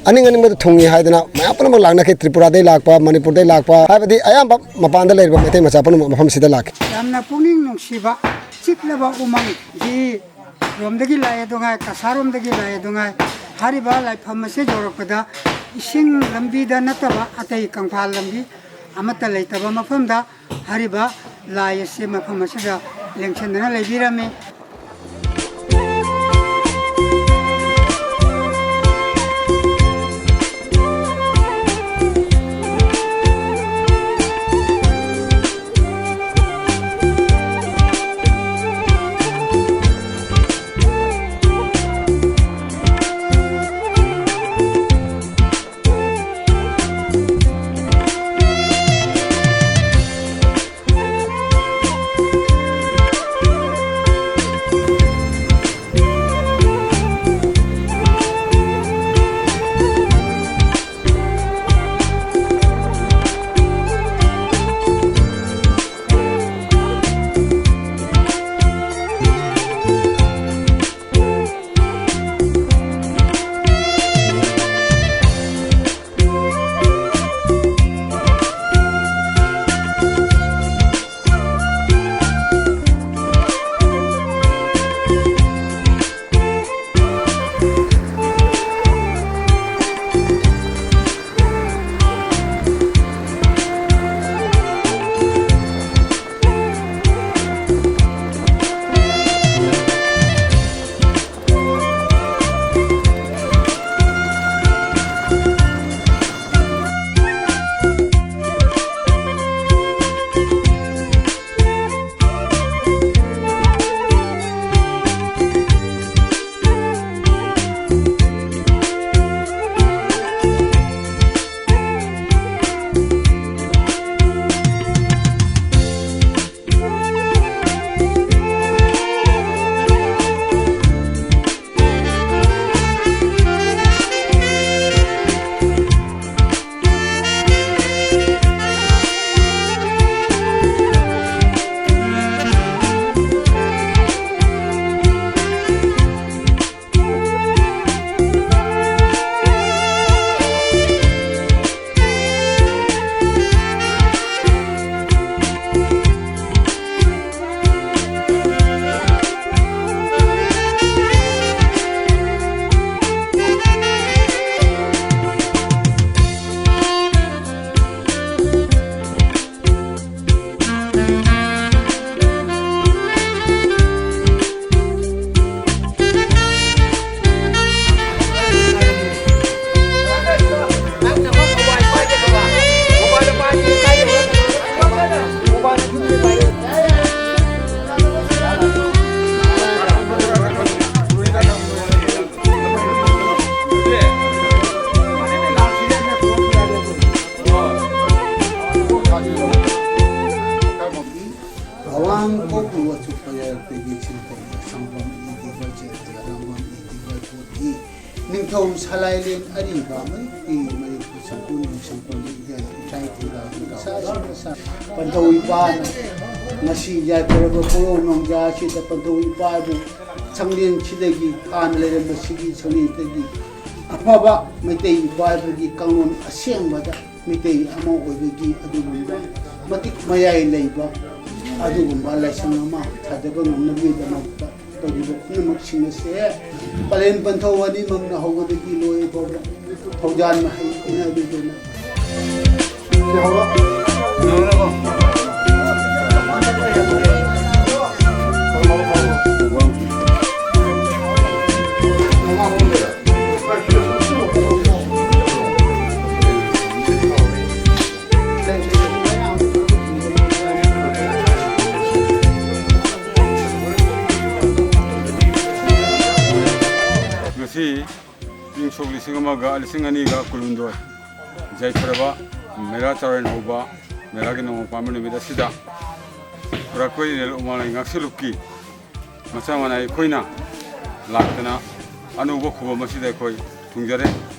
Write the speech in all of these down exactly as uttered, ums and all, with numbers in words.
ꯑꯅꯤꯡ ꯑꯅꯤꯡꯕꯗ ꯊꯨꯡꯉꯤ ꯍꯥꯏꯗꯅ ꯃꯌꯥꯝ ꯄꯨꯝꯅꯃꯛ ꯂꯥꯛꯅꯈꯤ꯫ ꯇ꯭ꯔꯤꯄꯨꯔꯥꯗꯩ ꯂꯥꯛꯄ, ꯃꯅꯤꯄꯨꯔꯗꯩ ꯂꯥꯛꯄ, ꯍꯥꯏꯕꯗꯤ ꯑꯌꯥꯝꯕ ꯃꯄꯥꯟꯗ ꯂꯩꯔꯤꯕ ꯃꯩꯇꯩ ꯃꯆꯥ ꯄꯨꯝꯅꯃꯛ ꯃꯐꯝꯁꯤꯗ ꯂꯥꯛꯈꯤ꯫ ꯌꯥꯝꯅ ꯄꯨꯛꯅꯤꯡ ꯅꯨꯡꯁꯤꯕ ꯆꯤꯛꯂꯕ ꯎꯃꯪꯒꯤ ꯔꯣꯝꯗꯒꯤ ꯂꯥꯛꯑꯦ ꯑꯗꯨꯉꯥꯏ, ꯀꯁꯥꯔꯣꯝꯗꯒꯤ ꯂꯥꯛꯑꯦ ꯑꯗꯨꯉꯥꯏ, ꯍꯥꯏꯔꯤꯕ ꯂꯥꯏꯐꯝ ꯑꯁꯤ ꯌꯧꯔꯛꯄꯗ ꯏꯁꯤꯡ ꯂꯝꯕꯤꯗ ꯅꯠꯇꯕ ꯑꯇꯩ ꯀꯪꯐꯥꯜ ꯂꯝꯕꯤ ꯑꯃꯠꯇ ꯂꯩꯇꯕ ꯃꯐꯝꯗ ꯍꯥꯏꯔꯤꯕ ꯂꯥꯏ ꯑꯁꯤ ꯃꯐꯝ ꯑꯁꯤꯗ ꯂꯦꯡꯁꯟꯗꯨꯅ ꯂꯩꯕꯤꯔꯝꯃꯤ꯫ ꯏꯗꯤꯕ ꯖꯦꯟꯇ꯭ꯔ ꯂꯥꯡꯕꯝ ꯏꯗꯤꯕ ꯕꯣꯙꯤ ꯅꯤꯡꯊꯧ ꯁꯂꯥꯏꯂꯦꯟ ꯑꯔꯤꯕ ꯃꯩꯇꯩ ꯃꯔꯤꯐꯨ ꯁꯪꯒꯨꯟ ꯁꯪꯒꯨꯟ ꯏꯀꯥꯏ ꯊꯤꯔꯥꯡ ꯃꯁꯥ ꯃꯁꯥ ꯄꯟꯊꯧ ꯏꯄꯥꯅ ꯉꯁꯤ ꯌꯥꯏꯐꯔꯕ ꯄꯣꯔꯣꯝ ꯅꯣꯡꯖꯥ ꯑꯁꯤꯗ ꯄꯟꯊꯧ ꯏꯄꯥꯕꯨ ꯁꯪꯂꯦꯟꯁꯤꯗꯒꯤ ꯍꯥꯟꯅ ꯂꯩꯔꯝꯕꯁꯤꯒꯤ ꯁꯪꯂꯦꯟꯗꯒꯤ ꯑꯐꯕ ꯃꯩꯇꯩ ꯏꯄꯥ ꯏꯄꯨꯒꯤ ꯀꯥꯡꯂꯣꯟ ꯑꯁꯦꯡꯕꯗ ꯃꯤꯇꯩ ꯑꯃ ꯑꯣꯏꯕꯒꯤ ꯑꯗꯨꯒꯨꯝꯕ ꯃꯇꯤꯛ ꯃꯌꯥꯏ ꯂꯩꯕ ꯑꯗꯨꯒꯨꯝꯕ ꯂꯥꯏꯁꯪ ꯑꯃ ꯁꯥꯖꯕ ꯉꯝꯅꯕꯒꯤꯗꯃꯛꯇ ꯇꯧꯔꯤꯕ ꯄꯨꯝꯅꯃꯛꯁꯤꯡ ꯑꯁꯦ ꯄꯂꯦꯟ ꯄꯟꯊꯧ ꯑꯅꯤꯃꯛꯅ ꯍꯧꯕꯗꯒꯤ ꯂꯣꯏ ꯐꯥꯎꯕ ꯊꯧꯖꯥꯜ ꯃꯍꯩ ꯄꯤꯅꯕꯤꯗꯨꯅ ꯁꯤ ꯍꯧꯔꯣ꯫ ꯉꯁꯤ ꯏꯪ ꯁꯣꯛ ꯂꯤꯁꯤꯡ ꯑꯃꯒ, ꯂꯤꯁꯤꯡ ꯑꯅꯤꯒ ꯀꯨꯟꯍꯨꯝꯗꯣꯏ, ꯌꯥꯏꯐꯔꯕ ꯃꯦꯔꯥ ꯆꯥꯔꯦꯟ ꯍꯧꯕ ꯃꯦꯔꯥꯒꯤ ꯅꯣꯡꯃ ꯄꯥꯟꯕ ꯅꯨꯃꯤꯠ ꯑꯁꯤꯗ ꯈꯨꯔꯥꯛꯄ ꯏꯔꯦꯜ ꯎꯃꯪ ꯂꯥꯏ ꯉꯥꯛꯁꯦꯜꯂꯨꯞꯀꯤ ꯃꯆꯥ ꯃꯅꯥꯏ ꯑꯩꯈꯣꯏꯅ ꯂꯥꯛꯇꯅ ꯑꯅꯧꯕ ꯈꯨꯕꯝ ꯑꯁꯤꯗ ꯑꯩꯈꯣꯏ ꯊꯨꯡꯖꯔꯦ꯫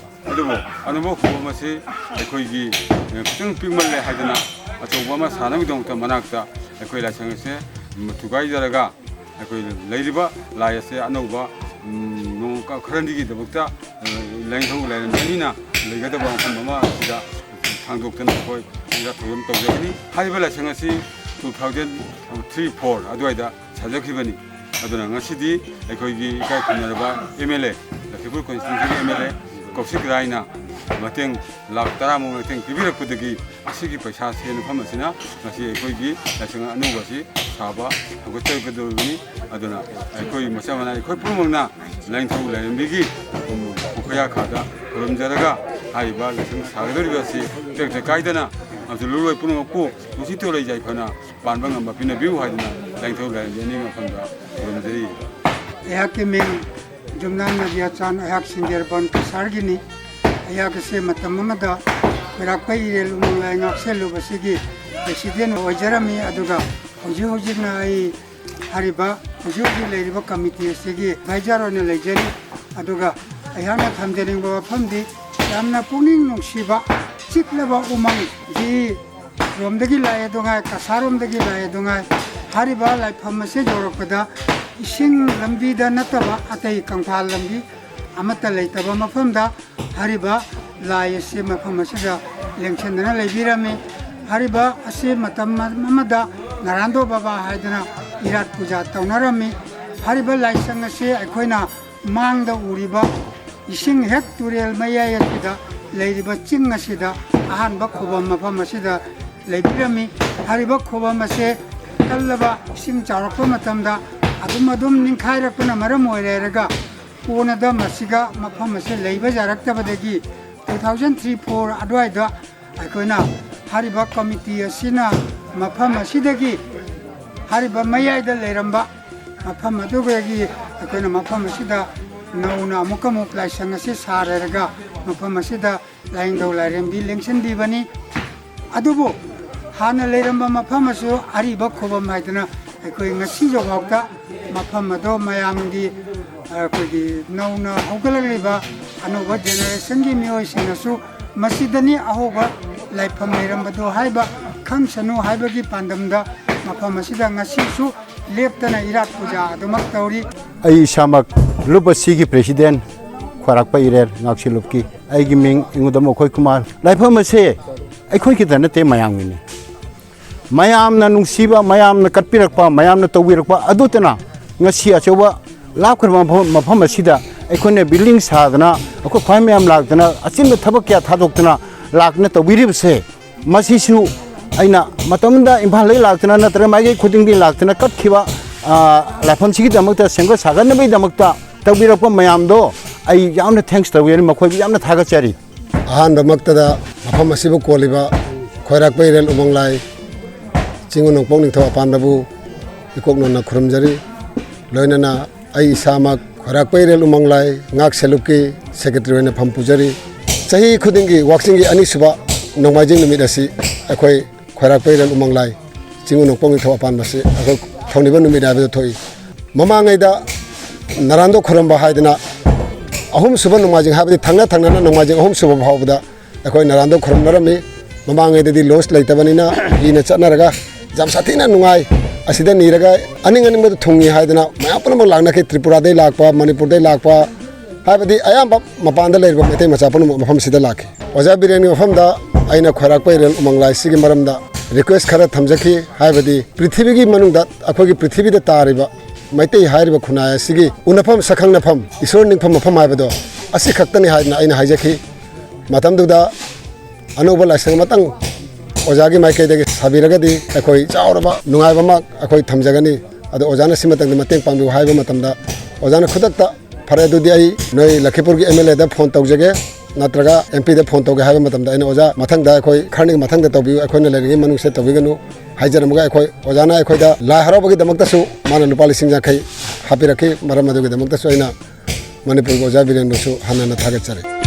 ꯑꯗꯨꯕꯨ ꯑꯅꯧꯕ ꯈꯨꯕꯝ ꯑꯁꯤ ꯑꯩꯈꯣꯏꯒꯤ, ꯑꯦ, ꯈꯤꯇꯪ ꯄꯤꯛꯃꯜꯂꯦ ꯍꯥꯏꯗꯅ ꯑꯆꯧꯕ ꯑꯃ ꯁꯥꯅꯕꯒꯤꯗꯃꯛꯇ ꯃꯅꯥꯛꯇ ꯑꯩꯈꯣꯏ ꯂꯥꯏꯁꯪ ꯑꯁꯦ, ꯎꯝ, ꯊꯨꯒꯥꯏꯖꯔꯒ ꯑꯩꯈꯣꯏ ꯂꯩꯔꯤꯕ ꯂꯥꯏ ꯑꯁꯦ ꯑꯅꯧꯕ, ꯎꯝ, ꯅꯣꯡꯃ ꯈꯔꯅꯤꯒꯤꯗꯃꯛꯇ, ꯑ, ꯂꯥꯏꯅꯤꯡꯊꯧ ꯂꯥꯏꯔꯦꯝꯕꯤ ꯑꯅꯤꯅ ꯂꯩꯒꯗꯕ ꯃꯐꯝ ꯑꯃ ꯑꯁꯤꯗ ꯊꯥꯡꯗꯣꯛꯇꯅ ꯑꯩꯈꯣꯏ ꯄꯨꯖꯥ ꯊꯧꯔꯝ ꯇꯧꯖꯒꯅꯤ꯫ ꯍꯥꯏꯔꯤꯕ ꯂꯥꯏꯁꯪ ꯑꯁꯤ two thousand three four ꯑꯗꯨꯋꯥꯏꯗ ꯁꯥꯖꯈꯤꯕꯅꯤ꯫ ꯑꯗꯨꯅ ꯉꯁꯤꯗꯤ ꯑꯩꯈꯣꯏꯒꯤ ꯏꯀꯥꯏ ꯈꯨꯝꯅꯔꯕ M L A, ꯂꯛꯈꯤꯄꯨꯔ constituencyꯒꯤ M L A ꯀꯧꯁꯤꯛ ꯔꯥꯏꯅ ꯃꯇꯦꯡ ꯂꯥꯈ ꯇꯔꯥꯃꯨꯛ ꯃꯇꯦꯡ ꯄꯤꯕꯤꯔꯛꯄꯗꯒꯤ ꯑꯁꯤꯒꯤ ꯄꯩꯁꯥ ꯁꯦꯟꯐꯝ ꯑꯁꯤꯅ ꯉꯁꯤ ꯑꯩꯈꯣꯏꯒꯤ ꯂꯥꯏꯁꯪ ꯑꯅꯧꯕ ꯑꯁꯤ ꯁꯥꯕ ꯍꯧꯒꯠꯆꯒꯗꯧꯔꯤꯕꯅꯤ꯫ ꯑꯗꯨꯅ ꯑꯩꯈꯣꯏ ꯃꯆꯥ ꯃꯅꯥ ꯑꯩꯈꯣꯏ ꯄꯨꯝꯅꯃꯛꯅ ꯂꯥꯏꯅꯤꯡꯊꯧ ꯂꯥꯏꯔꯦꯝꯕꯤꯒꯤ ꯄꯨꯈꯣꯌꯥꯈꯥꯗ ꯈꯨꯔꯨꯝꯖꯔꯒ ꯍꯥꯏꯔꯤꯕ ꯂꯥꯏꯁꯪ ꯁꯥꯒꯗꯧꯔꯤꯕ ꯑꯁꯤ ꯇꯦꯛꯇ ꯀꯥꯏꯗꯅ ꯑꯃꯁꯨꯡ ꯂꯨꯔꯣꯏ ꯄꯨꯝꯅꯃꯛꯄꯨ ꯄꯨꯟꯁꯤ ꯇꯣꯂꯩ ꯌꯥꯏꯐꯅ ꯄꯥꯟꯕ ꯉꯝꯕ ꯄꯤꯅꯕꯤꯌꯨ ꯍꯥꯏꯗꯨꯅ ꯂꯥꯏꯅꯤꯡꯊꯧ ꯂꯥꯏꯔꯦꯝꯕꯤ ꯑꯅꯤꯒꯤ ꯃꯐꯝꯗ ꯈꯨꯔꯨꯝꯖꯔꯤ꯫ ꯑꯩꯍꯥꯛꯀꯤ ꯃꯤꯡ ꯖꯨꯝꯅꯥꯝ ꯅꯕꯤꯌꯥꯆꯥꯟ, ꯑꯩꯍꯥꯛ ꯁꯤꯡꯖꯦꯔꯕꯟ ꯀꯁꯥꯔꯒꯤꯅꯤ꯫ ꯑꯩꯍꯥꯛ ꯑꯁꯤ ꯃꯇꯝ ꯑꯃꯗ ꯈꯣꯏꯔꯥꯛꯄ ꯏꯔꯦꯜ ꯎꯃꯪ ꯂꯥꯏ ꯉꯥꯛꯁꯦꯜꯂꯨꯕ ꯑꯁꯤꯒꯤ president ꯑꯣꯏꯖꯔꯝꯃꯤ, ꯑꯗꯨꯒ ꯍꯧꯖꯤꯛ ꯍꯧꯖꯤꯛꯅ ꯑꯩ ꯍꯥꯏꯔꯤꯕ ꯍꯧꯖꯤꯛ ꯍꯧꯖꯤꯛ ꯂꯩꯔꯤꯕ ꯀꯃꯤꯇꯤ ꯑꯁꯤꯒꯤ ꯑꯦꯗꯚꯥꯏꯖꯔ ꯑꯣꯏꯅ ꯂꯩꯖꯔꯤ꯫ ꯑꯗꯨꯒ ꯑꯩꯍꯥꯛꯅ ꯊꯝꯖꯅꯤꯡꯕ ꯋꯥꯐꯝꯗꯤ, ꯌꯥꯝꯅ ꯄꯨꯛꯅꯤꯡ ꯅꯨꯡꯁꯤꯕ ꯆꯤꯛꯂꯕ ꯎꯃꯪꯒꯤ ꯔꯣꯝꯗꯒꯤ ꯂꯥꯛꯑꯦ ꯑꯗꯨꯉꯥꯏ, ꯀꯁꯥꯔꯣꯝꯗꯒꯤ ꯂꯥꯛꯑꯦ ꯑꯗꯨꯉꯥꯏ, ꯍꯥꯏꯔꯤꯕ ꯂꯥꯏꯐꯝ ꯑꯁꯤ ꯌꯧꯔꯛꯄꯗ ꯏꯁꯤꯡ ꯂꯝꯕꯤꯗ ꯅꯠꯇꯕ ꯑꯇꯩ ꯀꯪꯐꯥꯜ ꯂꯝꯕꯤ ꯑꯃꯠꯇ ꯂꯩꯇꯕ ꯃꯐꯝꯗ ꯍꯥꯏꯔꯤꯕ ꯂꯥꯏ ꯑꯁꯤ ꯃꯐꯝ ꯑꯁꯤꯗ ꯂꯦꯡꯁꯤꯟꯗꯨꯅ ꯂꯩꯕꯤꯔꯝꯃꯤ꯫ ꯍꯥꯏꯔꯤꯕ ꯑꯁꯤ ꯃꯇꯝ ꯑꯃꯗ ꯅꯥꯔꯥꯟꯗꯣ ꯕꯕꯥ ꯍꯥꯏꯗꯅ ꯏꯔꯥꯠ ꯄꯨꯖꯥ ꯇꯧꯅꯔꯝꯃꯤ꯫ ꯍꯥꯏꯔꯤꯕ ꯂꯥꯏꯁꯪ ꯑꯁꯤ ꯑꯩꯈꯣꯏꯅ ꯃꯥꯡꯗ ꯎꯔꯤꯕ ꯏꯁꯤꯡ ꯍꯦꯛ ꯇꯨꯔꯦꯜ ꯃꯌꯥꯏ ꯑꯁꯤꯗ ꯂꯩꯔꯤꯕ ꯆꯤꯡ ꯑꯁꯤꯗ ꯑꯍꯥꯟꯕ ꯈꯨꯕꯝ ꯃꯐꯝ ꯑꯁꯤꯗ ꯂꯩꯕꯤꯔꯝꯃꯤ꯫ ꯍꯥꯏꯔꯤꯕ ꯈꯨꯕꯝ ꯑꯁꯤ ꯀꯜꯂꯕ ꯏꯁꯤꯡ ꯆꯥꯎꯔꯛꯄ ꯃꯇꯝꯗ ꯑꯗꯨꯝ ꯑꯗꯨꯝ ꯅꯤꯡꯈꯥꯏꯔꯛꯄꯅ ꯃꯔꯝ ꯑꯣꯏꯔꯦꯔꯒ ꯀꯣꯟꯅꯗ ꯃꯁꯤꯒ ꯃꯐꯝ ꯑꯁꯤ ꯂꯩꯕ ꯌꯥꯔꯛꯇꯕꯗꯒꯤ two thousand three four ꯑꯗꯨꯋꯥꯏꯗ ꯑꯩꯈꯣꯏꯅ ꯍꯥꯏꯔꯤꯕ ꯀꯃꯤꯇꯤ ꯑꯁꯤꯅ ꯃꯐꯝ ꯑꯁꯤꯗꯒꯤ ꯍꯥꯏꯔꯤꯕ ꯃꯌꯥꯏꯗ ꯂꯩꯔꯝꯕ ꯃꯐꯝ ꯑꯗꯨꯗꯒꯤ ꯑꯩꯈꯣꯏꯅ ꯃꯐꯝ ꯑꯁꯤꯗ ꯅꯧꯅ ꯑꯃꯨꯛꯀ ꯑꯃꯨꯛ ꯂꯥꯏꯁꯪ ꯑꯁꯤ ꯁꯥꯔꯔꯒ ꯃꯐꯝ ꯑꯁꯤꯗ ꯂꯥꯏꯅꯤꯡꯊꯧ ꯂꯥꯏꯔꯦꯝꯕꯤ ꯂꯦꯡꯁꯤꯟꯕꯤꯕꯅꯤ꯫ ꯑꯗꯨꯕꯨ ꯍꯥꯟꯅ ꯂꯩꯔꯝꯕ ꯃꯐꯝ ꯑꯁꯤ ꯑꯔꯤꯕ ꯈꯨꯕꯝ ꯍꯥꯏꯗꯅ ꯑꯩꯈꯣꯏ ꯉꯁꯤꯐꯥꯎꯗ ꯃꯐꯝ ꯑꯗꯣ ꯃꯌꯥꯝꯒꯤ, ꯑꯩꯈꯣꯏꯒꯤ ꯅꯧꯅ ꯍꯧꯒꯠꯂꯛꯂꯤꯕ ꯑꯅꯧꯕ ꯖꯦꯅꯦꯔꯦꯁꯟꯒꯤ ꯃꯤꯑꯣꯏꯁꯤꯡꯅꯁꯨ ꯃꯁꯤꯗꯅꯤ ꯑꯍꯧꯕ ꯂꯥꯏꯐꯝ ꯂꯩꯔꯝꯕꯗꯣ ꯍꯥꯏꯕ ꯈꯪꯁꯅꯨ ꯍꯥꯏꯕꯒꯤ ꯄꯥꯟꯗꯝꯗ ꯃꯐꯝ ꯑꯁꯤꯗ ꯉꯁꯤꯁꯨ ꯂꯦꯞꯇꯅ ꯏꯔꯥꯠ ꯄꯨꯖꯥ ꯑꯗꯨꯃꯛ ꯇꯧꯔꯤ꯫ ꯑꯩ ꯏꯁꯥꯃꯛ ꯂꯨꯞ ꯑꯁꯤꯒꯤ ꯄ꯭ꯔꯦꯁꯤꯗꯦꯟ, ꯈ꯭ꯋꯥꯏꯔꯥꯛꯄ ꯏꯔꯦꯜ ꯉꯥꯛꯁꯦꯜꯂꯨꯞꯀꯤ꯫ ꯑꯩꯒꯤ ꯃꯤꯡ ꯏꯉꯨꯗꯝ ꯑꯩꯈꯣꯏ ꯀꯨꯃꯥꯔ꯫ ꯂꯥꯏꯐꯝ ꯑꯁꯦ ꯑꯩꯈꯣꯏ ꯈꯛꯇ ꯅꯠꯇꯦ, ꯃꯌꯥꯝꯒꯤꯅꯤ꯫ ꯃꯌꯥꯝꯅ ꯅꯨꯡꯁꯤꯕ, ꯃꯌꯥꯝꯅ ꯀꯠꯄꯤꯔꯛꯄ, ꯃꯌꯥꯝꯅ ꯇꯧꯕꯤꯔꯛꯄ ꯑꯗꯨꯇꯅ ꯉꯁꯤ ꯑꯆꯧꯕ ꯂꯥꯞꯈ꯭ꯔꯕ ꯃꯐꯝ, ꯃꯐꯝ ꯑꯁꯤꯗ ꯑꯩꯈꯣꯏꯅ ꯕꯤꯜꯗꯤꯡ ꯁꯥꯗꯅ, ꯑꯩꯈꯣꯏ ꯈ꯭ꯋꯥꯏ ꯃꯌꯥꯝ ꯂꯥꯛꯇꯅ, ꯑꯆꯤꯟꯕ ꯊꯕꯛ ꯀꯌꯥ ꯊꯥꯗꯣꯛꯇꯅ ꯂꯥꯛꯇꯅ ꯇꯧꯕꯤꯔꯤꯕꯁꯦ, ꯃꯁꯤꯁꯨ ꯑꯩꯅ ꯃꯇꯝꯗ ꯏꯝꯐꯥꯜꯗꯒꯤ ꯂꯥꯛꯇꯅ ꯅꯠꯇ꯭ꯔꯒ ꯃꯥꯏꯀꯩ ꯈꯨꯗꯤꯡꯗꯒꯤ ꯂꯥꯛꯇꯅ ꯀꯠꯈꯤꯕ, ꯑ, ꯂꯥꯏꯐꯝꯁꯤꯒꯤꯗꯃꯛꯇ, ꯁꯦꯝꯒꯠ ꯁꯥꯒꯠꯅꯕꯒꯤꯗꯃꯛꯇ ꯇꯧꯕꯤꯔꯛꯄ ꯃꯌꯥꯝꯗꯣ ꯑꯩ ꯌꯥꯝꯅ ꯊꯦꯡꯛꯁ ꯇꯧꯖꯔꯤ, ꯃꯈꯣꯏꯕꯨ ꯌꯥꯝꯅ ꯊꯥꯒꯠꯆꯔꯤ꯫ ꯑꯍꯥꯟꯕꯃꯛꯇꯗ ꯃꯐꯝ ꯑꯁꯤꯕꯨ ꯀꯣꯜꯂꯤꯕ ꯈ꯭ꯋꯥꯏꯔꯥꯛꯄ ꯏꯔꯦꯜ ꯎꯃꯪ ꯂꯥꯏ ꯆꯤꯡꯉꯨ ꯅꯣꯡꯄꯣꯛ ꯅꯤꯡꯊꯧ ꯑꯄꯥꯟꯕꯕꯨ ꯏꯀꯣꯛ ꯅꯣꯟꯅ ꯈꯨꯔꯨꯝꯖꯔꯤ꯫ ꯂꯣꯏꯅꯅ ꯑꯩ ꯏꯁꯥꯃꯛ ꯈ꯭ꯋꯥꯏꯔꯥꯛꯄ ꯏꯔꯦꯜ ꯎꯃꯪ ꯂꯥꯏ ꯉꯥꯛ ꯁꯦꯜꯂꯨꯛꯀꯤ ꯁꯦꯀ꯭ꯔꯦꯇꯔꯤ ꯑꯣꯏꯅ ꯐꯝ ꯄꯨꯖꯔꯤ꯫ ꯆꯍꯤ ꯈꯨꯗꯤꯡꯒꯤ ꯋꯥꯛꯆꯤꯡꯒꯤ ꯑꯅꯤꯁꯨꯕ ꯅꯣꯡꯃꯥꯏꯖꯤꯡ ꯅꯨꯃꯤꯠ ꯑꯁꯤ ꯑꯩꯈꯣꯏ ꯈ꯭ꯋꯥꯏꯔꯥꯛꯄ ꯏꯔꯦꯜ ꯎꯃꯪ ꯂꯥꯏ ꯆꯤꯡꯉꯨ ꯅꯣꯡꯄꯣꯛ ꯅꯤꯡꯊꯧ ꯑꯄꯥꯟꯕꯁꯤ ꯑꯩꯈꯣꯏ ꯊꯧꯅꯤꯕ ꯅꯨꯃꯤꯠ ꯍꯥꯏꯕꯗ ꯊꯣꯛꯏ꯫ ꯃꯃꯥꯡꯉꯩꯗ ꯅꯔꯥꯟꯗꯣ ꯈꯨꯔꯨꯝꯕ ꯍꯥꯏꯗꯅ ꯑꯍꯨꯝꯁꯨꯕ ꯅꯣꯡꯃꯥꯏꯖꯤꯡ, ꯍꯥꯏꯕꯗꯤ ꯊꯪꯅ ꯊꯪꯅꯅ ꯅꯣꯡꯃꯥꯏꯖꯤꯡ ꯑꯍꯨꯝꯁꯨꯕ ꯐꯥꯎꯕꯗ ꯑꯩꯈꯣꯏ ꯅꯔꯥꯟꯗꯣ ꯈꯨꯔꯨꯝꯅꯔꯝꯃꯤ꯫ ꯃꯃꯥꯡꯉꯩꯗꯗꯤ ꯂꯣꯟꯁ ꯂꯩꯇꯕꯅꯤꯅ ꯍꯤꯅ ꯆꯠꯅꯔꯒ ꯌꯥꯝ ꯁꯥꯊꯤꯅ ꯅꯨꯡꯉꯥꯏ꯫ ꯑꯁꯤꯗ ꯅꯤꯔꯒ ꯑꯅꯤꯡ ꯑꯅꯤꯡꯕꯗ ꯊꯨꯡꯉꯤ ꯍꯥꯏꯗꯅ ꯃꯌꯥꯝ ꯄꯨꯝꯅꯃꯛ ꯂꯥꯛꯅꯈꯤ꯫ ꯇ꯭ꯔꯤꯄꯨꯔꯥꯗꯩ ꯂꯥꯛꯄ, ꯃꯅꯤꯄꯨꯔꯗꯩ ꯂꯥꯛꯄ, ꯍꯥꯏꯕꯗꯤ ꯑꯌꯥꯝꯕ ꯃꯄꯥꯟꯗ ꯂꯩꯔꯤꯕ ꯃꯩꯇꯩ ꯃꯆꯥ ꯄꯨꯝꯅꯃꯛ ꯃꯐꯝꯁꯤꯗ ꯂꯥꯛꯈꯤ꯫ ꯑꯣꯖꯥ ꯕꯤꯔꯦꯟꯒꯤ ꯃꯐꯝꯗ ꯑꯩꯅ ꯈ꯭ꯋꯥꯏꯔꯥꯛꯄ ꯏꯔꯦꯜ ꯎꯃꯪ ꯂꯥꯏꯁꯤꯒꯤ ꯃꯔꯝꯗ ꯔꯤꯀ꯭ꯋꯦꯁ ꯈꯔ ꯊꯝꯖꯈꯤ꯫ ꯍꯥꯏꯕꯗꯤ ꯄ꯭ꯔꯤꯊꯤꯕꯤꯒꯤ ꯃꯅꯨꯡꯗ ꯑꯩꯈꯣꯏꯒꯤ ꯄ꯭ꯔꯤꯊꯤꯕꯤꯗ ꯇꯥꯔꯤꯕ ꯃꯩꯇꯩ ꯍꯥꯏꯔꯤꯕ ꯈꯨꯟꯅꯥꯏ ꯑꯁꯤꯒꯤ ꯎꯅꯐꯝ, ꯁꯛꯈꯪꯅꯐꯝ, ꯏꯁꯣꯔ ꯅꯤꯡꯐꯝ ꯃꯐꯝ ꯍꯥꯏꯕꯗꯣ ꯑꯁꯤ ꯈꯛꯇꯅꯤ ꯍꯥꯏꯗꯅ ꯑꯩꯅ ꯍꯥꯏꯖꯈꯤ꯫ ꯃꯇꯝꯗꯨꯗ ꯑꯅꯧꯕ ꯂꯥꯏꯁꯪ ꯑꯃꯇꯪ ꯑꯣꯖꯥꯒꯤ ꯃꯥꯏꯀꯩꯗꯒꯤ ꯁꯥꯕꯤꯔꯒꯗꯤ ꯑꯩꯈꯣꯏ ꯆꯥꯎꯔꯕ ꯅꯨꯡꯉꯥꯏꯕ ꯑꯃ ꯑꯩꯈꯣꯏ ꯊꯝꯖꯒꯅꯤ꯫ ꯑꯗꯣ ꯑꯣꯖꯥꯅ ꯁꯤꯃꯇꯪꯗꯤ ꯃꯇꯦꯡ ꯄꯥꯡꯕꯤꯌꯨ ꯍꯥꯏꯕ ꯃꯇꯝꯗ ꯑꯣꯖꯥꯅ ꯈꯨꯗꯛꯇ, "ꯐꯔꯦ, ꯑꯗꯨꯗꯤ ꯑꯩ ꯅꯣꯏ ꯂꯈꯤꯄꯨꯔꯒꯤ ꯑꯦꯝ ꯑꯦꯜ ꯑꯦꯗ ꯐꯣꯟ ꯇꯧꯖꯒꯦ, ꯅꯠꯇ꯭ꯔꯒ ꯑꯦꯝ ꯄꯤꯗ ꯐꯣꯟ ꯇꯧꯒꯦ" ꯍꯥꯏꯕ ꯃꯇꯝꯗ ꯑꯩꯅ, "ꯑꯣꯖꯥ, ꯃꯊꯪꯗ ꯑꯩꯈꯣꯏ ꯈꯔꯅꯤꯒꯤ ꯃꯊꯪꯗ ꯇꯧꯕꯤꯌꯨ, ꯑꯩꯈꯣꯏꯅ ꯂꯩꯔꯤꯉꯩ ꯃꯅꯨꯡꯁꯤꯗ ꯇꯧꯕꯤꯒꯅꯨ" ꯍꯥꯏꯖꯔꯝꯃꯒ ꯑꯩꯈꯣꯏ ꯑꯣꯖꯥꯅ ꯑꯩꯈꯣꯏꯗ ꯂꯥꯏ ꯍꯔꯥꯎꯕꯒꯤꯗꯃꯛꯇꯁꯨ ꯃꯥꯅ ꯂꯨꯄꯥ ꯂꯤꯁꯤꯡ ꯌꯥꯡꯈꯩ ꯍꯥꯞꯄꯤꯔꯛꯈꯤ꯫ ꯃꯔꯝ ꯑꯗꯨꯒꯤꯗꯃꯛꯇꯁꯨ ꯑꯩꯅ ꯃꯅꯤꯄꯨꯔꯒꯤ ꯑꯣꯖꯥ ꯕꯤꯔꯦꯟꯕꯨꯁꯨ ꯍꯟꯅ ꯍꯟꯅ ꯊꯥꯒꯠꯆꯔꯤ꯫